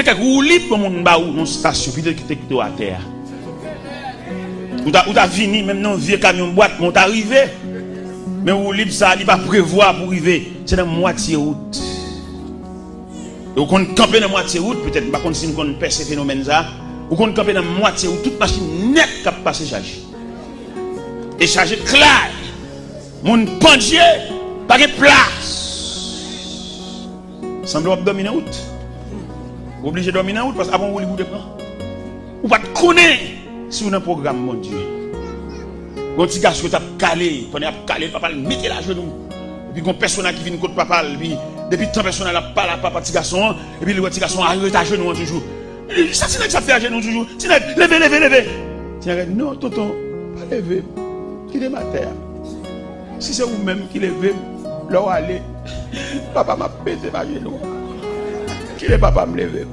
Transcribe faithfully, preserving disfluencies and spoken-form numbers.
kèk woulib pou moun ba ou yon stasyon, pito kite kite w atè a. Ou ta, ou ta vini, menm nan yon vye kamyon bwat, men ou ta rive. Men woulib sa, li pa prevwa pou rive. Se nan mwatye wout. E ou konn kanpe nan mwatye wout, petèt, m pa konn si n konn pèse fenomèn sa. Ou konn kanpe nan mwatye wout, tout machin nèt k ap pase chaje. E chaje klay. Moun pandye, pa gen plas. Sanble w ap dòmi nan wout. Ou oblije dòmi nan wout, paske avan woulib ou te pran. Ou pa t konnen si w nan pwogram Bondye. Gon ti gason yo t ap kale, pandan y ap kale, papa l mete l ajenou. Epi gon pèsona ki vin kot papa l, epi depi tan pèsona l ap pale ak papa ti gason an, epi li wè ti gason an ret ajenou an toujou. Li di, "Sa ti nèg sa ap fè ajenou toujou? Ti nèg, leve, leve, leve." Ti nèg di, "Non, tonton, pa leve m. Kite m atè a. Si se ou menm ki leve m, lè w ale, papa m ap peze m ajenou an. Kite papa m leve m."